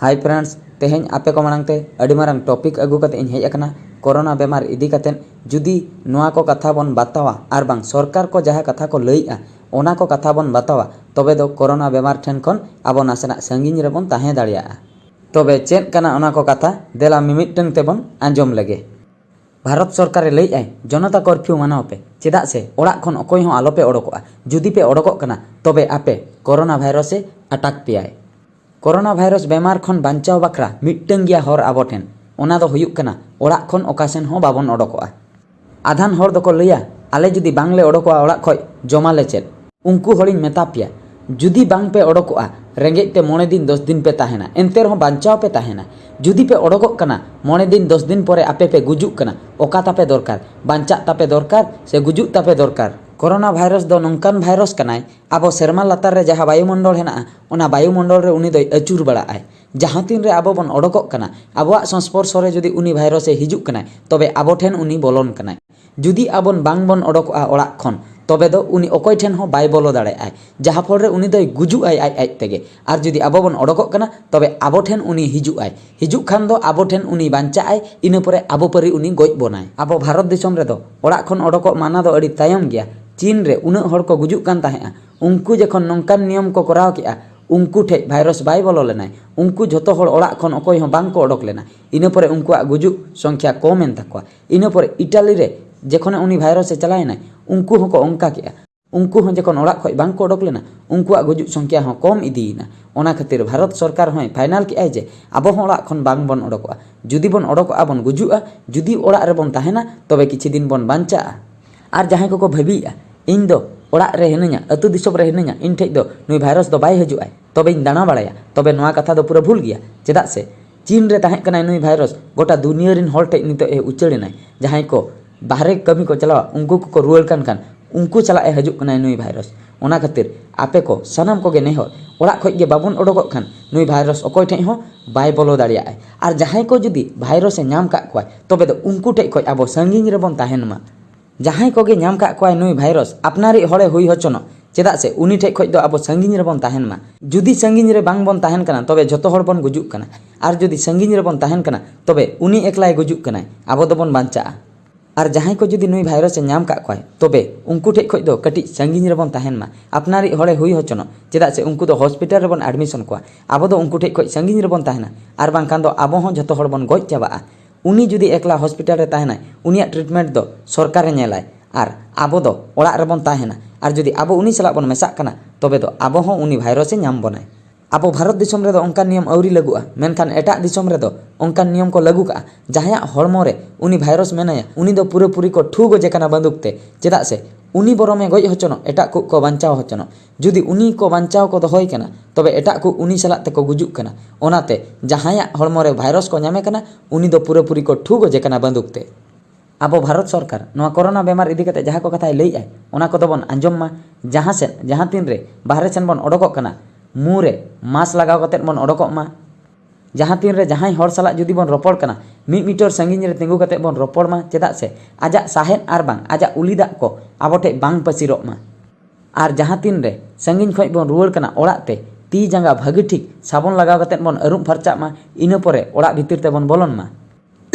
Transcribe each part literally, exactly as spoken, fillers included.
Hi friends, ᱛᱮᱦᱮᱧ ᱟᱯᱮ ᱠᱚ ᱢᱟᱲᱟᱝ ᱛᱮ ᱟᱹᱰᱤ ᱢᱟᱨᱟᱝ topic ᱟᱹᱜᱩ ᱠᱟᱛᱮ ᱤᱧ ᱦᱮᱡ ᱟᱠᱟᱱᱟ᱾ ᱠᱳᱨᱳᱱᱟ ᱵᱮᱢᱟᱨ ᱤᱫᱤ ᱠᱟᱛᱮ ᱡᱩᱫᱤ ᱱᱚᱣᱟ ᱠᱚ ᱠᱟᱛᱷᱟ ᱵᱚᱱ ᱵᱟᱛᱟᱣᱟ ᱟᱨ ᱵᱟᱝ ᱥᱚᱨᱠᱟᱨ ᱠᱚ ᱡᱟᱦᱟᱸ ᱠᱟᱛᱷᱟ ᱠᱚ ᱞᱟᱹᱭᱮᱜᱼᱟ, ᱚᱱᱟ ᱠᱚ ᱠᱟᱛᱷᱟ ᱵᱚᱱ ᱵᱟᱛᱟᱣᱟ, ᱛᱚᱵᱮ ᱫᱚ ᱠᱳᱨᱳᱱᱟ ᱵᱮᱢᱟᱨ ᱴᱷᱮᱱ ᱠᱷᱚᱱ ᱟᱵᱚ ᱱᱟᱥᱮᱱᱟᱜ ᱥᱟᱺᱜᱤᱧ ᱨᱮᱵᱚᱱ ᱛᱟᱦᱮᱸ ᱫᱟᱲᱮᱭᱟᱜᱼᱟ᱾ ᱛᱚᱵᱮ ᱪᱮᱫ ᱠᱟᱱᱟ ᱚᱱᱟ ᱠᱚ ᱠᱟᱛᱷᱟ? ᱫᱮᱞᱟ ᱢᱤᱢᱤᱫᱴᱟᱝ ᱛᱮᱵᱚᱱ ᱟᱸᱡᱚᱢ ᱞᱮᱜᱮ᱾ ᱵᱷᱟᱨᱚᱛ ᱥᱚᱨᱠᱟᱨᱮ ᱞᱟᱹᱭᱮᱫᱼᱟᱭ, ᱡᱚᱱᱚᱛᱟ ᱠᱚᱨᱯᱷᱤᱭᱩ ᱢᱟᱱᱟᱣ ᱯᱮ᱾ ᱪᱮᱫᱟᱜ ᱥᱮ ᱚᱲᱟᱜ ᱠᱷᱚᱱ ᱚᱠᱚᱭ ᱦᱚᱸ ᱟᱞᱚᱯᱮ ᱚᱰᱚᱠᱚᱜᱼᱟ᱾ ᱡᱩᱫᱤ ᱯᱮ ᱚᱰᱚᱠᱚᱜ ᱠᱟᱱᱟ, ᱛᱚᱵᱮ ᱟᱯᱮ ᱠᱳᱨᱳᱱᱟ ᱵᱷᱟᱭᱨᱟᱥ ᱮ ᱟᱴᱟᱠ ᱯᱮᱭᱟᱭ᱾ ᱠᱳᱨᱳᱱᱟ ᱵᱷᱟᱭᱨᱟᱥ ᱵᱮᱢᱟᱨ ᱠᱷᱚᱱ ᱵᱟᱧᱪᱟᱣ ᱵᱟᱠᱷᱨᱟ ᱢᱤᱫᱴᱟᱝ ᱜᱮᱭᱟ ᱦᱚᱨ ᱟᱵᱚ ᱴᱷᱮᱱ, ᱚᱱᱟ ᱫᱚ ᱦᱩᱭᱩᱜ ᱠᱟᱱᱟ ᱚᱲᱟᱜ ᱠᱷᱚᱱ ᱚᱠᱟ ᱥᱮᱱ ᱦᱚᱸ ᱵᱟᱵᱚᱱ ᱚᱰᱚᱠᱚᱜᱼᱟ᱾ ᱟᱫᱷᱟᱱ ᱦᱚᱲ ᱫᱚᱠᱚ ᱞᱟᱹᱭᱟ, ᱟᱞᱮ ᱡᱩᱫᱤ ᱵᱟᱝᱞᱮ ᱚᱰᱚᱠᱚᱜᱼᱟ ᱚᱲᱟᱜ ᱠᱷᱚᱡ, ᱡᱚᱢᱟᱞᱮ ᱪᱮᱫ? ᱩᱱᱠᱩ ᱦᱚᱲᱤᱧ ᱢᱮᱛᱟ ᱯᱮᱭᱟ, ᱡᱩᱫᱤ ᱵᱟᱝ ᱯᱮ ᱚᱰᱚᱠᱚᱜᱼᱟ, ᱨᱮᱸᱜᱮᱡ ᱛᱮ ᱢᱚᱬᱮ ᱫᱤᱱ ᱫᱚᱥ ᱫᱤᱱ ᱯᱮ ᱛᱟᱦᱮᱱᱟ, ᱮᱱᱛᱮ ᱨᱮᱦᱚᱸ ᱵᱟᱧᱪᱟᱣ ᱯᱮ ᱛᱟᱦᱮᱱᱟ᱾ ᱡᱩᱫᱤ ᱯᱮ ᱚᱰᱚᱠᱚᱜ ᱠᱟᱱᱟ, ᱢᱚᱬᱮ ᱫᱤᱱ ᱫᱚᱥ ᱫᱤᱱ ᱯᱚᱨᱮ ᱟᱯᱮ ᱯᱮ ᱜᱩᱡᱩᱜ ᱠᱟᱱᱟ, ᱚᱠᱟ ᱛᱟᱯᱮ ᱫᱚᱨᱠᱟᱨ? ᱵᱟᱧᱪᱟᱜ ᱛᱟᱯᱮ ᱫᱚᱨᱠᱟᱨ ᱥᱮ ᱜᱩᱡᱩᱜ ᱛᱟᱯᱮ ᱫᱚᱨᱠᱟᱨ? ᱠᱳᱨᱳᱱᱟ ᱵᱷᱟᱭᱨᱟᱥ ᱫᱚ ᱱᱚᱝᱠᱟᱱ ᱵᱷᱟᱭᱨᱟᱥ ᱠᱟᱱᱟᱭ, ᱟᱵᱚ ᱥᱮᱨᱢᱟ ᱞᱟᱛᱟᱨ ᱨᱮ ᱡᱟᱦᱟᱸ ᱵᱟᱭᱩᱢᱚᱱᱰᱚᱞ ᱦᱮᱱᱟᱜᱼᱟ, ᱚᱱᱟ ᱵᱟᱭᱩᱢᱚᱱᱰᱚᱞ ᱨᱮ ᱩᱱᱤ ᱫᱚᱭ ᱟᱹᱪᱩᱨ ᱵᱟᱲᱟᱜᱼᱟᱭ᱾ ᱡᱟᱦᱟᱸ ᱛᱤᱱ ᱨᱮ ᱟᱵᱚ ᱵᱚᱱ ᱚᱰᱚᱠᱚᱜ ᱠᱟᱱᱟ, ᱟᱵᱚᱣᱟᱜ ᱥᱚᱝᱥᱯᱚᱨᱥᱚ ᱨᱮ ᱡᱩᱫᱤ ᱩᱱᱤ ᱵᱷᱟᱭᱨᱟᱥ ᱮ ᱦᱤᱡᱩᱜ ᱠᱟᱱᱟᱭ, ᱛᱚᱵᱮ ᱟᱵᱚ ᱴᱷᱮᱱ ᱩᱱᱤ ᱵᱚᱞᱚᱱ ᱠᱟᱱᱟᱭ᱾ ᱡᱩᱫᱤ ᱟᱵᱚᱱ ᱵᱟᱝ ᱵᱚᱱ ᱚᱰᱚᱠᱚᱜᱼᱟ ᱚᱲᱟᱜ ᱠᱷᱚᱱ, ᱛᱚᱵᱮ ᱫᱚ ᱩᱱᱤ ᱚᱠᱚᱭ ᱴᱷᱮᱱ ᱦᱚᱸ ᱵᱟᱭ ᱵᱚᱞᱚ ᱫᱟᱲᱮᱭᱟᱜᱼᱟᱭ, ᱡᱟᱦᱟᱸ ᱯᱷᱚᱞ ᱨᱮ ᱩᱱᱤ ᱫᱚᱭ ᱜᱩᱡᱩᱜ ᱟᱭ ᱟᱡ ᱟᱡ ᱛᱮᱜᱮ᱾ ᱟᱨ ᱡᱩᱫᱤ ᱟᱵᱚ ᱵᱚᱱ ᱚᱰᱚᱠᱚᱜ ᱠᱟᱱᱟ, ᱛᱚᱵᱮ ᱟᱵᱚ ᱴᱷᱮᱱ ᱩᱱᱤ ᱦᱤᱡᱩᱜ ᱟᱭ᱾ ᱦᱤᱡᱩᱜ ᱠᱷᱟᱱ ᱫᱚ ᱟᱵᱚ ᱴᱷᱮᱱ ᱩᱱᱤ ᱵᱟᱧᱪᱟᱜ ᱟᱭ, ᱤᱱᱟᱹ ᱯᱚᱨᱮ ᱟᱵᱚ ᱯᱟᱹᱨᱤ ᱩᱱᱤ ᱜᱚᱡ ᱵᱚᱱᱟᱭ᱾ ᱟᱵᱚ ᱵᱷᱟᱨᱚᱛ ᱫᱤᱥᱚᱢ ᱨᱮᱫᱚ ᱚᱲᱟᱜ ᱠᱷᱚᱱ ᱚᱰᱚᱠᱚᱜ ᱢᱟᱱᱟ ᱫᱚ ᱟᱹᱰᱤ ᱛᱟᱭᱚᱢ ᱜᱮᱭᱟ᱾ ᱪᱤᱱ ᱨᱮ ᱩᱱᱟᱹᱜ ᱦᱚᱲ ᱠᱚ ᱜᱩᱡᱩᱜ ᱠᱟᱱ ᱛᱟᱦᱮᱸᱜᱼᱟ, ᱩᱱᱠᱩ ᱡᱚᱠᱷᱚᱱ ᱱᱚᱝᱠᱟᱱ ᱱᱤᱭᱚᱢ ᱠᱚ ᱠᱚᱨᱟᱣ ᱠᱮᱜᱼᱟ, ᱩᱱᱠᱩ ᱴᱷᱮᱡ ᱵᱷᱟᱭᱨᱟᱥ ᱵᱟᱭ ᱵᱚᱞᱚ ᱞᱮᱱᱟᱭ᱾ ᱩᱱᱠᱩ ᱡᱷᱚᱛᱚ ᱦᱚᱲ ᱚᱲᱟᱜ ᱠᱷᱚᱱ ᱚᱠᱚᱭ ᱦᱚᱸ ᱵᱟᱝ ᱠᱚ ᱚᱰᱚᱠ ᱞᱮᱱᱟ᱾ ᱤᱱᱟᱹ ᱯᱚᱨᱮ ᱩᱱᱠᱩᱣᱟᱜ ᱜᱩᱡᱩᱜ ᱥᱚᱝᱠᱷᱭᱟ ᱠᱚᱢ ᱮᱱ ᱛᱟᱠᱚᱣᱟ᱾ ᱤᱱᱟᱹ ᱯᱚᱨᱮ ᱤᱴᱟᱞᱤ ᱨᱮ ᱡᱚᱠᱷᱚᱱ ᱩᱱᱤ ᱵᱷᱟᱭᱨᱟᱥ ᱮ ᱪᱟᱞᱟᱣ ᱮᱱᱟᱭ, ᱩᱱᱠᱩ ᱦᱚᱸᱠᱚ ᱚᱱᱠᱟ ᱠᱮᱜᱼᱟ᱾ ᱩᱱᱠᱩ ᱦᱚᱸ ᱡᱚᱠᱷᱚᱱ ᱚᱲᱟᱜ ᱠᱷᱚᱡ ᱵᱟᱝ ᱠᱚ ᱚᱰᱚᱠ ᱞᱮᱱᱟ, ᱩᱱᱠᱩᱣᱟᱜ ᱜᱩᱡᱩᱜ ᱥᱚᱝᱠᱷᱭᱟ ᱦᱚᱸ ᱠᱚᱢ ᱤᱫᱤᱭᱮᱱᱟ᱾ ᱚᱱᱟ ᱠᱷᱟᱹᱛᱤᱨ ᱵᱷᱟᱨᱚᱛ ᱥᱚᱨᱠᱟᱨ ᱦᱚᱸᱭ ᱯᱷᱟᱭᱱᱟᱞ ᱠᱮᱜᱼᱟᱭ ᱡᱮ ᱟᱵᱚ ᱦᱚᱸ ᱚᱲᱟᱜ ᱠᱷᱚᱱ ᱵᱟᱝ ᱵᱚᱱ ᱚᱰᱚᱠᱚᱜᱼᱟ᱾ ᱡᱩᱫᱤ ᱵᱚᱱ ᱚᱰᱚᱠᱚᱜᱼᱟ ᱵᱚᱱ ᱜᱩᱡᱩᱜᱼᱟ, ᱡᱩᱫᱤ ᱚᱲᱟᱜ ᱨᱮᱵᱚᱱ ᱛᱟᱦᱮᱱᱟ, ᱛᱚᱵᱮ ᱠᱤᱪᱷᱩ ᱫᱤᱱ ᱵᱚᱱ ᱵᱟᱧᱪᱟᱜᱼᱟ᱾ ᱟᱨ ᱡᱟᱦᱟᱸᱭ ᱠᱚᱠᱚ ᱵᱷᱟᱹᱵᱤᱭᱮᱜᱼᱟ, ᱤᱧ ᱫᱚ ᱚᱲᱟᱜ ᱨᱮ ᱦᱤᱱᱟᱹᱧᱟ, ᱟᱹᱛᱩ ᱫᱤᱥᱚᱢ ᱨᱮ ᱦᱤᱱᱟᱹᱧᱟ, ᱤᱧ ᱴᱷᱮᱡ ᱫᱚ ᱱᱩᱭ ᱵᱷᱟᱭᱨᱟᱥ ᱫᱚ ᱵᱟᱭ ᱦᱤᱡᱩᱜᱼᱟᱭ, ᱛᱚᱵᱮᱧ ᱫᱟᱬᱟ ᱵᱟᱲᱟᱭᱟ, ᱛᱚᱵᱮ ᱱᱚᱣᱟ ᱠᱟᱛᱷᱟ ᱫᱚ ᱯᱩᱨᱟᱹ ᱵᱷᱩᱞ ᱜᱮᱭᱟ᱾ ᱪᱮᱫᱟᱜ ᱥᱮ ᱪᱤᱱ ᱨᱮ ᱛᱟᱦᱮᱸ ᱠᱟᱱᱟᱭ ᱱᱩᱭ ᱵᱷᱟᱭᱨᱟᱥ, ᱜᱚᱴᱟ ᱫᱩᱱᱤᱭᱟᱹ ᱨᱮᱱ ᱦᱚᱲ ᱴᱷᱮᱡ ᱱᱤᱛᱚᱜ ᱮ ᱩᱪᱟᱹᱲ ᱮᱱᱟᱭ᱾ ᱡᱟᱦᱟᱸᱭ ᱠᱚ ᱵᱟᱦᱨᱮ ᱠᱟᱹᱢᱤ ᱠᱚ ᱪᱟᱞᱟᱣᱟ, ᱩᱱᱠᱩ ᱠᱚᱠᱚ ᱨᱩᱣᱟᱹᱲ ᱠᱟᱱ ᱠᱷᱟᱱ, ᱩᱱᱠᱩ ᱥᱟᱞᱟᱜ ᱮ ᱦᱤᱡᱩᱜ ᱠᱟᱱᱟᱭ ᱱᱩᱭ ᱵᱷᱟᱭᱨᱟᱥ᱾ ᱚᱱᱟ ᱠᱷᱟᱹᱛᱤᱨ ᱟᱯᱮ ᱠᱚ ᱥᱟᱱᱟᱢ ᱠᱚᱜᱮ ᱱᱮᱦᱚᱨ, ᱚᱲᱟᱜ ᱠᱷᱚᱡ ᱜᱮ ᱵᱟᱵᱚᱱ ᱚᱰᱚᱠᱚᱜ ᱠᱷᱟᱱ ᱱᱩᱭ ᱵᱷᱟᱭᱨᱟᱥ ᱚᱠᱚᱭ ᱴᱷᱮᱡ ᱦᱚᱸ ᱵᱟᱭ ᱵᱚᱞᱚ ᱫᱟᱲᱮᱭᱟᱜᱼᱟᱭ᱾ ᱟᱨ ᱡᱟᱦᱟᱸᱭ ᱠᱚ ᱡᱩᱫᱤ ᱵᱷᱟᱭᱨᱟᱥ ᱮ ᱧᱟᱢ ᱠᱟᱜ ᱠᱚᱣᱟᱭ, ᱛᱚᱵᱮ ᱫᱚ ᱩᱱᱠᱩ ᱴᱷᱮᱡ ᱠᱷᱚᱡ ᱟᱵᱚ ᱥᱟᱺᱜᱤᱧ ᱨᱮᱵᱚᱱ ᱛᱟᱦᱮᱱ ᱢᱟ᱾ ᱡᱟᱦᱟᱸᱭ ᱠᱚᱜᱮ ᱧᱟᱢ ᱠᱟᱜ ᱠᱚᱣᱟᱭ ᱱᱩᱭ ᱵᱷᱟᱭᱨᱟᱥ, ᱟᱯᱱᱟᱨᱤᱡ ᱦᱚᱲᱮ ᱦᱩᱭ ᱦᱚᱪᱚᱱᱚᱜ, ᱪᱮᱫᱟᱜ ᱥᱮ ᱩᱱᱤ ᱴᱷᱮᱡ ᱠᱷᱚᱡ ᱫᱚ ᱟᱵᱚ ᱥᱟᱺᱜᱤᱧ ᱨᱮᱵᱚᱱ ᱛᱟᱦᱮᱱ ᱢᱟ᱾ ᱡᱩᱫᱤ ᱥᱟᱺᱜᱤᱧ ᱨᱮ ᱵᱟᱝ ᱵᱚᱱ ᱛᱟᱦᱮᱱ ᱠᱟᱱᱟ, ᱛᱚᱵᱮ ᱡᱷᱚᱛᱚ ᱦᱚᱲ ᱵᱚᱱ ᱜᱩᱡᱩᱜ ᱠᱟᱱᱟ᱾ ᱟᱨ ᱡᱩᱫᱤ ᱥᱟᱺᱜᱤᱧ ᱨᱮᱵᱚᱱ ᱛᱟᱦᱮᱱ ᱠᱟᱱᱟ, ᱛᱚᱵᱮ ᱩᱱᱤ ᱮᱠᱞᱟᱭ ᱜᱩᱡᱩᱜ ᱠᱟᱱᱟᱭ, ᱟᱵᱚ ᱫᱚᱵᱚᱱ ᱵᱟᱧᱪᱟᱜᱼᱟ᱾ ᱟᱨ ᱡᱟᱦᱟᱸᱭ ᱠᱚ ᱡᱩᱫᱤ ᱱᱩᱭ ᱵᱷᱟᱭᱨᱟᱥ ᱮ ᱧᱟᱢ ᱠᱟᱜ ᱠᱚᱣᱟᱭ, ᱛᱚᱵᱮ ᱩᱱᱠᱩ ᱴᱷᱮᱡ ᱠᱷᱚᱡ ᱫᱚ ᱠᱟᱹᱴᱤᱡ ᱥᱟᱺᱜᱤᱧ ᱨᱮᱵᱚᱱ ᱛᱟᱦᱮᱱ ᱢᱟ᱾ ᱟᱯᱱᱟᱨᱤᱡ ᱦᱚᱲᱮ ᱦᱩᱭ ᱦᱚᱪᱚᱱᱚᱜ, ᱪᱮᱫᱟᱜ ᱥᱮ ᱩᱱᱠᱩ ᱫᱚ ᱦᱚᱥᱯᱤᱴᱟᱞ ᱨᱮᱵᱚᱱ ᱮᱰᱢᱤᱥᱚᱱ ᱠᱚᱣᱟ, ᱟᱵᱚ ᱫᱚ ᱩᱱᱠᱩ ᱴᱷᱮᱡ ᱠᱷᱚᱡ ᱥᱟᱺᱜᱤᱧ ᱨᱮᱵᱚᱱ ᱛᱟᱦᱮᱱᱟ᱾ ᱟᱨ ᱵᱟᱝᱠᱷᱟᱱ ᱫᱚ ᱟᱵᱚ ᱦᱚᱸ ᱡᱷᱚᱛᱚ ᱦᱚᱲ ᱵᱚᱱ ᱜᱚᱡ ᱪᱟᱵᱟᱜᱼᱟ᱾ ᱩᱱᱤ ᱡᱩᱫᱤ ᱮᱠᱞᱟ ᱦᱚᱥᱯᱤᱴᱟᱞ ᱨᱮ ᱛᱟᱦᱮᱱᱟᱭ, ᱩᱱᱤᱭᱟᱜ ᱴᱨᱤᱴᱢᱮᱱᱴ ᱫᱚ ᱥᱚᱨᱠᱟᱨᱮ ᱧᱮᱞᱟᱭ᱾ ᱟᱨ ᱟᱵᱚ ᱫᱚ ᱚᱲᱟᱜ ᱨᱮᱵᱚᱱ ᱛᱟᱦᱮᱱᱟ᱾ ᱟᱨ ᱡᱩᱫᱤ ᱟᱵᱚ ᱩᱱᱤ ᱥᱟᱞᱟᱜ ᱵᱚᱱ ᱢᱮᱥᱟᱜ ᱠᱟᱱᱟ, ᱛᱚᱵᱮ ᱫᱚ ᱟᱵᱚ ᱦᱚᱸ ᱩᱱᱤ ᱵᱷᱟᱭᱨᱟᱥ ᱮ ᱧᱟᱢ ᱵᱚᱱᱟᱭ᱾ ᱟᱵᱚ ᱵᱷᱟᱨᱚᱛ ᱫᱤᱥᱚᱢ ᱨᱮᱫᱚ ᱚᱱᱠᱟᱱ ᱱᱤᱭᱚᱢ ᱟᱹᱣᱨᱤ ᱞᱟᱹᱜᱩᱜᱼᱟ, ᱢᱮᱱᱠᱷᱟᱱ ᱮᱴᱟᱜ ᱫᱤᱥᱚᱢ ᱨᱮᱫᱚ ᱚᱱᱠᱟᱱ ᱱᱤᱭᱚᱢ ᱠᱚ ᱞᱟᱹᱜᱩ ᱠᱟᱜᱼᱟ᱾ ᱡᱟᱦᱟᱸᱭᱟᱜ ᱦᱚᱲᱢᱚ ᱨᱮ ᱩᱱᱤ ᱵᱷᱟᱭᱨᱟᱥ ᱢᱮᱱᱟᱭᱟ, ᱩᱱᱤ ᱫᱚ ᱯᱩᱨᱟᱹᱯᱩᱨᱤ ᱠᱚ ᱴᱷᱩ ᱜᱚᱡᱮ ᱠᱟᱱᱟ ᱵᱟᱹᱫᱩᱠ ᱛᱮ᱾ ᱪᱮᱫᱟᱜ ᱥᱮ ᱩᱱᱤ ᱵᱚᱨᱚᱢᱮ ᱜᱚᱡ ᱦᱚᱪᱚᱱᱚᱜ, ᱮᱴᱟᱜ ᱠᱚ ᱠᱚ ᱵᱟᱧᱪᱟᱣ ᱦᱚᱪᱚᱱᱚᱜ᱾ ᱡᱩᱫᱤ ᱩᱱᱤ ᱠᱚ ᱵᱟᱧᱪᱟᱣ ᱠᱚ ᱫᱚᱦᱚᱭ ᱠᱟᱱᱟ, ᱛᱚᱵᱮ ᱮᱴᱟᱜ ᱠᱚ ᱩᱱᱤ ᱥᱟᱞᱟᱜ ᱛᱮᱠᱚ ᱜᱩᱡᱩᱜ ᱠᱟᱱᱟ᱾ ᱚᱱᱟᱛᱮ ᱡᱟᱦᱟᱸᱭᱟᱜ ᱦᱚᱲᱢᱚ ᱨᱮ ᱵᱷᱟᱭᱨᱟᱥ ᱠᱚ ᱧᱟᱢᱮ ᱠᱟᱱᱟ, ᱩᱱᱤ ᱫᱚ ᱯᱩᱨᱟᱹᱯᱩᱨᱤ ᱠᱚ ᱴᱷᱩ ᱜᱚᱡᱮ ᱠᱟᱱᱟ ᱵᱟᱹᱫᱩᱠ ᱛᱮ᱾ ᱟᱵᱚ ᱵᱷᱟᱨᱚᱛ ᱥᱚᱨᱠᱟᱨ ᱱᱚᱣᱟ ᱠᱳᱨᱳᱱᱟ ᱵᱮᱢᱟᱨ ᱤᱫᱤ ᱠᱟᱛᱮ ᱡᱟᱦᱟᱸ ᱠᱚ ᱠᱟᱛᱷᱟᱭ ᱞᱟᱹᱭᱮᱜᱼᱟᱭ, ᱚᱱᱟ ᱠᱚᱫᱚ ᱵᱚᱱ ᱟᱸᱡᱚᱢ ᱢᱟ᱾ ᱡᱟᱦᱟᱸ ᱥᱮᱫ, ᱡᱟᱦᱟᱸ ᱛᱤᱱ ᱨᱮ ᱵᱟᱦᱨᱮ ᱥᱮᱱ ᱵᱚᱱ ᱚᱰᱚᱠᱚᱜ ᱠᱟᱱᱟ, ᱢᱩ ᱨᱮ ᱢᱟᱥᱠ ᱞᱟᱜᱟᱣ ᱠᱟᱛᱮ ᱵᱚᱱ ᱚᱰᱚᱠᱚᱜ ᱢᱟ᱾ ᱡᱟᱦᱟᱸ ᱛᱤᱱ ᱨᱮ ᱡᱟᱦᱟᱸᱭ ᱦᱚᱲ ᱥᱟᱞᱟᱜ ᱡᱩᱫᱤ ᱵᱚᱱ ᱨᱚᱯᱚᱲ ᱠᱟᱱᱟ, ᱢᱤᱫ ᱢᱤᱴᱟᱨ ᱥᱟᱺᱜᱤᱧ ᱨᱮ ᱛᱤᱸᱜᱩ ᱠᱟᱛᱮ ᱵᱚᱱ ᱨᱚᱯᱚᱲ ᱢᱟ, ᱪᱮᱫᱟᱜ ᱥᱮ ᱟᱡᱟᱜ ᱥᱟᱦᱮᱫ ᱟᱨ ᱵᱟᱝ ᱟᱡᱟᱜ ᱩᱞᱤ ᱫᱟᱜ ᱠᱚ ᱟᱵᱚ ᱴᱷᱮᱡ ᱵᱟᱝ ᱯᱟᱹᱥᱤᱨᱚᱜ ᱢᱟ᱾ ᱟᱨ ᱡᱟᱦᱟᱸ ᱛᱤᱱ ᱨᱮ ᱥᱟᱺᱜᱤᱧ ᱠᱷᱚᱡ ᱵᱚᱱ ᱨᱩᱣᱟᱹᱲ ᱠᱟᱱᱟ ᱚᱲᱟᱜ ᱛᱮ, ᱛᱤ ᱡᱟᱸᱜᱟ ᱵᱷᱟᱹᱜᱤ ᱴᱷᱤᱠ ᱥᱟᱵᱚᱱ ᱞᱟᱜᱟᱣ ᱠᱟᱛᱮ ᱵᱚᱱ ᱟᱹᱨᱩᱵ ᱯᱷᱟᱨᱪᱟᱜ ᱢᱟ, ᱤᱱᱟᱹ ᱯᱚᱨᱮ ᱚᱲᱟᱜ ᱵᱷᱤᱛᱤᱨ ᱛᱮᱵᱚᱱ ᱵᱚᱞᱚᱱ ᱢᱟ᱾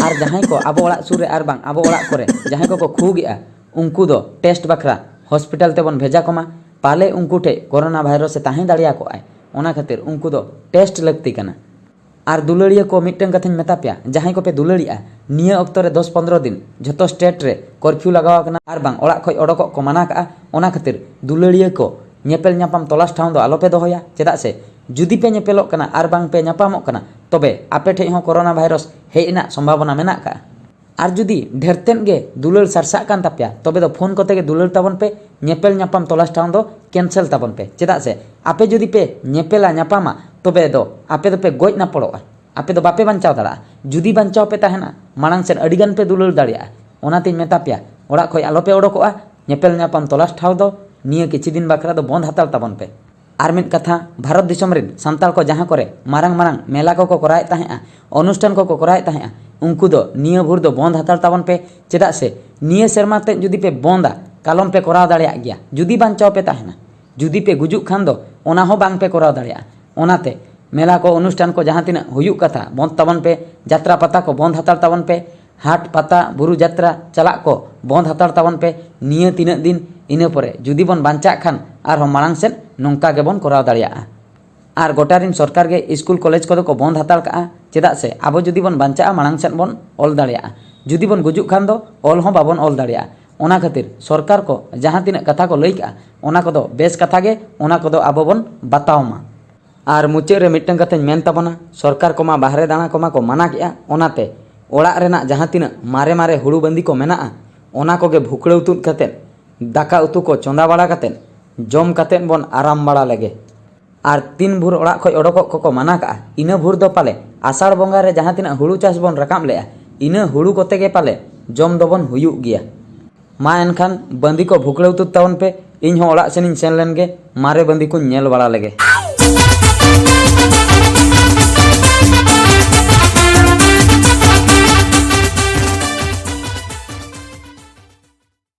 ᱟᱨ ᱡᱟᱦᱟᱸᱭ ᱠᱚ ᱟᱵᱚ ᱚᱲᱟᱜ ᱥᱩᱨ ᱨᱮ ᱟᱨ ᱵᱟᱝ ᱟᱵᱚ ᱚᱲᱟᱜ ᱠᱚᱨᱮ ᱡᱟᱦᱟᱸᱭ ᱠᱚᱠᱚ ᱠᱷᱩᱜᱮᱜᱼᱟ, ᱩᱱᱠᱩ ᱫᱚ ᱴᱮᱥᱴ ᱵᱟᱠᱷᱨᱟ ᱦᱚᱥᱯᱤᱴᱟᱞ ᱛᱮᱵᱚᱱ ᱵᱷᱮᱡᱟ ᱠᱚᱢᱟ᱾ ᱯᱟᱞᱮ ᱩᱱᱠᱩ ᱴᱷᱮᱡ ᱠᱳᱨᱳᱱᱟ ᱵᱷᱟᱭᱨᱟᱥ ᱮ ᱛᱟᱦᱮᱸ ᱫᱟᱲᱮᱭᱟᱠᱚ ᱟᱭ, ᱚᱱᱟ ᱠᱷᱟᱹᱛᱤᱨ ᱩᱱᱠᱩ ᱫᱚ ᱴᱮᱥᱴ ᱞᱟᱹᱠᱛᱤ ᱠᱟᱱᱟ᱾ ᱟᱨ ᱫᱩᱞᱟᱹᱲᱤᱭᱟᱹ ᱠᱚ ᱢᱤᱫᱴᱟᱝ ᱠᱟᱛᱷᱟᱧ ᱢᱮᱛᱟ ᱯᱮᱭᱟ, ᱡᱟᱦᱟᱸᱭ ᱠᱚᱯᱮ ᱫᱩᱞᱟᱹᱲᱤᱜᱼᱟ, ᱱᱤᱭᱟᱹ ᱚᱠᱛᱚ ᱨᱮ ᱫᱚᱥ ᱯᱚᱱᱫᱽᱨᱚ ᱫᱤᱱ ᱡᱷᱚᱛᱚ ᱥᱴᱮᱴ ᱨᱮ ᱠᱚᱨᱯᱷᱤᱭᱩ ᱞᱟᱜᱟᱣ ᱟᱠᱟᱱᱟ ᱟᱨ ᱵᱟᱝ ᱚᱲᱟᱜ ᱠᱷᱚᱡ ᱚᱰᱚᱠᱚᱜ ᱠᱚ ᱢᱟᱱᱟ ᱠᱟᱜᱼᱟ᱾ ᱚᱱᱟ ᱠᱷᱟᱹᱛᱤᱨ ᱫᱩᱞᱟᱹᱲᱤᱭᱟᱹ ᱠᱚ ᱧᱮᱯᱮᱞ ᱧᱟᱯᱟᱢ ᱛᱚᱞᱟᱥ ᱴᱷᱟᱶ ᱫᱚ ᱟᱞᱚᱯᱮ ᱫᱚᱦᱚᱭᱟ, ᱪᱮᱫᱟᱜ ᱥᱮ ᱡᱩᱫᱤ ᱯᱮ ᱧᱮᱯᱮᱞᱚᱜ ᱠᱟᱱᱟ ᱟᱨ ᱵᱟᱝ ᱯᱮ ᱧᱟᱯᱟᱢᱚᱜ ᱠᱟᱱᱟ, ᱛᱚᱵᱮ ᱟᱯᱮ ᱴᱷᱮᱡ ᱦᱚᱸ ᱠᱳᱨᱳᱱᱟ ᱵᱷᱟᱭᱨᱟᱥ ᱦᱮᱡ ᱨᱮᱱᱟᱜ ᱥᱚᱢᱵᱷᱟᱵᱚᱱᱟ ᱢᱮᱱᱟᱜ ᱠᱟᱜᱼᱟ᱾ ᱟᱨ ᱡᱩᱫᱤ ᱰᱷᱮᱨ ᱛᱮᱫ ᱜᱮ ᱫᱩᱞᱟᱹᱲ ᱥᱟᱨᱥᱟᱜ ᱠᱟᱱ ᱛᱟᱯᱮᱭᱟ, ᱛᱚᱵᱮ ᱫᱚ ᱯᱷᱳᱱ ᱠᱚᱛᱮ ᱜᱮ ᱫᱩᱞᱟᱹᱲ ᱛᱟᱵᱚᱱ ᱯᱮ, ᱧᱮᱯᱮᱞ ᱧᱟᱯᱟᱢ ᱛᱚᱞᱟᱥ ᱴᱷᱟᱶ ᱫᱚ ᱠᱮᱱᱥᱮᱞ ᱛᱟᱵᱚᱱ ᱯᱮ, ᱪᱮᱫᱟᱜ ᱥᱮ ᱟᱯᱮ ᱡᱩᱫᱤ ᱯᱮ ᱧᱮᱯᱮᱞᱟ ᱧᱟᱯᱟᱢᱟ, ᱛᱚᱵᱮ ᱫᱚ ᱟᱯᱮ ᱫᱚᱯᱮ ᱜᱚᱡ ᱱᱟᱯᱚᱲᱚᱜᱼᱟ, ᱟᱯᱮ ᱫᱚ ᱵᱟᱯᱮ ᱵᱟᱧᱪᱟᱣ ᱫᱟᱲᱮᱭᱟᱜᱼᱟ᱾ ᱡᱩᱫᱤ ᱵᱟᱧᱪᱟᱣ ᱯᱮ ᱛᱟᱦᱮᱱᱟ, ᱢᱟᱲᱟᱝ ᱥᱮᱫ ᱟᱹᱰᱤ ᱜᱟᱱ ᱯᱮ ᱫᱩᱞᱟᱹᱲ ᱫᱟᱲᱮᱭᱟᱜᱼᱟ᱾ ᱚᱱᱟᱛᱤᱧ ᱢᱮᱛᱟ ᱯᱮᱭᱟ, ᱚᱲᱟᱜ ᱠᱷᱚᱡ ᱟᱞᱚᱯᱮ ᱚᱰᱚᱠᱚᱜᱼᱟ, ᱧᱮᱯᱮᱞ ᱧᱟᱯᱟᱢ ᱛᱚᱞᱟᱥ ᱴᱷᱟᱶ ᱫᱚ ᱱᱤᱭᱟᱹ ᱠᱤᱪᱷᱩ ᱫᱤᱱ ᱵᱟᱠᱷᱨᱟ ᱫᱚ ᱵᱚᱱᱫ ᱦᱟᱛᱟᱲ ᱛᱟᱵᱚᱱ ᱯᱮ᱾ ᱟᱨ ᱢᱤᱫ ᱠᱟᱛᱷᱟ, ᱵᱷᱟᱨᱚᱛ ᱫᱤᱥᱚᱢ ᱨᱮᱱ ᱥᱟᱱᱛᱟᱲ ᱠᱚ ᱡᱟᱦᱟᱸ ᱠᱚᱨᱮ ᱢᱟᱨᱟᱝ ᱢᱟᱨᱟᱝ ᱢᱮᱞᱟ ᱠᱚᱠᱚ ᱠᱚᱨᱟᱣᱮᱫ ᱛᱟᱦᱮᱸᱜᱼᱟ, ᱚᱱᱩᱥᱴᱷᱟᱱ ᱠᱚᱠᱚ ᱠᱚᱨᱟᱣᱮᱫ ᱛᱟᱦᱮᱸᱜᱼᱟ, ᱩᱱᱠᱩ ᱫᱚ ᱱᱤᱭᱟᱹ ᱵᱷᱳᱨ ᱫᱚ ᱵᱚᱱᱫ ᱦᱟᱛᱟᱲ ᱛᱟᱵᱚᱱ ᱯᱮ, ᱪᱮᱫᱟᱜ ᱥᱮ ᱱᱤᱭᱟᱹ ᱥᱮᱨᱢᱟ ᱛᱮᱫ ᱡᱩᱫᱤ ᱯᱮ ᱵᱚᱱᱫᱟ, ᱠᱟᱞᱚᱢ ᱯᱮ ᱠᱚᱨᱟᱣ ᱫᱟᱲᱮᱭᱟᱜ ᱜᱮᱭᱟ, ᱡᱩᱫᱤ ᱵᱟᱧᱪᱟᱣ ᱯᱮ ᱛᱟᱦᱮᱱᱟ᱾ ᱡᱩᱫᱤ ᱯᱮ ᱜᱩᱡᱩᱜ ᱠᱷᱟᱱ ᱫᱚ ᱚᱱᱟ ᱦᱚᱸ ᱵᱟᱝ ᱯᱮ ᱠᱚᱨᱟᱣ ᱫᱟᱲᱮᱭᱟᱜᱼᱟ᱾ ᱚᱱᱟᱛᱮ ᱢᱮᱞᱟ ᱠᱚ, ᱚᱱᱩᱥᱴᱷᱟᱱ ᱠᱚ, ᱡᱟᱦᱟᱸ ᱛᱤᱱᱟᱹᱜ ᱦᱩᱭᱩᱜ ᱠᱟᱛᱷᱟ, ᱵᱚᱱᱫᱷ ᱛᱟᱵᱚᱱ ᱯᱮ᱾ ᱡᱟᱛᱨᱟ ᱯᱟᱛᱟ ᱠᱚ ᱵᱚᱱᱫᱷ ᱦᱟᱛᱟᱲ ᱛᱟᱵᱚᱱ ᱯᱮ᱾ ᱦᱟᱴ ᱯᱟᱛᱟ, ᱵᱩᱨᱩ ᱡᱟᱛᱨᱟ ᱪᱟᱞᱟᱜ ᱠᱚ ᱵᱚᱱᱫᱷ ᱦᱟᱛᱟᱲ ᱛᱟᱵᱚᱱ ᱯᱮ ᱱᱤᱭᱟᱹ ᱛᱤᱱᱟᱹᱜ ᱫᱤᱱ᱾ ᱤᱱᱟᱹ ᱯᱚᱨᱮ ᱡᱩᱫᱤ ᱵᱚᱱ ᱵᱟᱧᱪᱟᱜ ᱠᱷᱟᱱ ᱟᱨᱦᱚᱸ ᱢᱟᱲᱟᱝ ᱥᱮᱫ ᱱᱚᱝᱠᱟ ᱜᱮᱵᱚᱱ ᱠᱚᱨᱟᱣ ᱫᱟᱲᱮᱭᱟᱜᱼᱟ᱾ ᱟᱨ ᱜᱚᱴᱟ ᱨᱤᱱ ᱥᱚᱨᱠᱟᱨ ᱜᱮ ᱥᱠᱩᱞ ᱠᱚᱞᱮᱡᱽ ᱠᱚᱫᱚ ᱠᱚ ᱵᱚᱱᱫᱷ ᱦᱟᱛᱟᱲ ᱠᱟᱜᱼᱟ᱾ ᱪᱮᱫᱟᱜ ᱥᱮ ᱟᱵᱚ ᱡᱩᱫᱤ ᱵᱚᱱ ᱵᱟᱧᱪᱟᱜᱼᱟ, ᱢᱟᱲᱟᱝ ᱥᱮᱫ ᱵᱚᱱ ᱚᱞ ᱫᱟᱲᱮᱭᱟᱜᱼᱟ᱾ ᱡᱩᱫᱤ ᱵᱚᱱ ᱜᱩᱡᱩᱜ ᱠᱷᱟᱱ ᱫᱚ ᱚᱞ ᱦᱚᱸ ᱵᱟᱵᱚᱱ ᱚᱞ ᱫᱟᱲᱮᱭᱟᱜᱼᱟ᱾ ᱚᱱᱟ ᱠᱷᱟᱹᱛᱤᱨ ᱥᱚᱨᱠᱟᱨ ᱠᱚ ᱡᱟᱦᱟᱸ ᱛᱤᱱᱟᱹᱜ ᱠᱟᱛᱷᱟ ᱠᱚ ᱞᱟᱹᱭ ᱠᱟᱜᱼᱟ, ᱚᱱᱟ ᱠᱚᱫᱚ ᱵᱮᱥ ᱠᱟᱛᱷᱟ ᱜᱮ, ᱚᱱᱟ ᱠᱚᱫᱚ ᱟᱵᱚ ᱵᱚᱱ ᱵᱟᱛᱟᱣ ᱢᱟ᱾ ᱟᱨ ᱢᱩᱪᱟᱹᱫ ᱨᱮ ᱢᱤᱫᱴᱟᱝ ᱠᱟᱛᱷᱟᱧ ᱢᱮᱱ ᱛᱟᱵᱚᱱᱟ, ᱥᱚᱨᱠᱟᱨ ᱠᱚᱢᱟ ᱵᱟᱦᱨᱮ ᱫᱟᱬᱟ ᱠᱚᱢᱟ ᱠᱚ ᱢᱟᱱᱟ ᱠᱮᱜᱼᱟ, ᱚᱱᱟᱛᱮ ᱚᱲᱟᱜ ᱨᱮᱱᱟᱜ ᱡᱟᱦᱟᱸ ᱛᱤᱱᱟᱹᱜ ᱢᱟᱨᱮ ᱢᱟᱨᱮ ᱦᱩᱲᱩ ᱵᱟᱺᱫᱤ ᱠᱚ ᱢᱮᱱᱟᱜᱼᱟ, ᱚᱱᱟ ᱠᱚᱜᱮ ᱵᱷᱩᱠᱲᱟᱹᱣ ᱛᱩᱫ ᱠᱟᱛᱮᱫ, ᱫᱟᱠᱟ ᱩᱛᱩ ᱠᱚ ᱪᱚᱸᱫᱟ ᱵᱟᱲᱟ ᱠᱟᱛᱮᱫ, ᱡᱚᱢ ᱠᱟᱛᱮᱫ ᱵᱚᱱ ᱟᱨᱟᱢ ᱵᱟᱲᱟ ᱞᱮᱜᱮ᱾ ᱟᱨ ᱛᱤᱱ ᱵᱷᱳᱨ ᱚᱲᱟᱜ ᱠᱷᱚᱡ ᱚᱰᱚᱠᱚᱜ ᱠᱚᱠᱚ ᱢᱟᱱᱟ ᱠᱟᱜᱼᱟ, ᱤᱱᱟᱹ ᱵᱷᱳᱨ ᱫᱚ ᱯᱟᱞᱮ ᱟᱥᱟᱲ ᱵᱚᱸᱜᱟ ᱨᱮ ᱡᱟᱦᱟᱸ ᱛᱤᱱᱟᱹᱜ ᱦᱩᱲᱩ ᱪᱟᱥ ᱵᱚᱱ ᱨᱟᱠᱟᱵ ᱞᱮᱜᱼᱟ, ᱤᱱᱟᱹ ᱦᱩᱲᱩ ᱠᱚᱛᱮ ᱜᱮ ᱯᱟᱞᱮ ᱡᱚᱢ ᱫᱚᱵᱚᱱ ᱦᱩᱭᱩᱜ ᱜᱮᱭᱟ᱾ ᱢᱟ ᱮᱱᱠᱷᱟᱱ ᱵᱟᱺᱫᱤ ᱠᱚ ᱵᱷᱩᱠᱲᱟᱹᱣ ᱛᱩᱫ ᱛᱟᱵᱚᱱ ᱯᱮ, ᱤᱧ ᱦᱚᱸ ᱚᱲᱟᱜ ᱥᱮᱱᱤᱧ ᱥᱮᱱ ᱞᱮᱱ ᱜᱮ, ᱢᱟᱨᱮ ᱵᱟᱺᱫᱤ ᱠᱚᱧ ᱧᱮᱞ ᱵᱟᱲᱟ ᱞᱮᱜᱮ᱾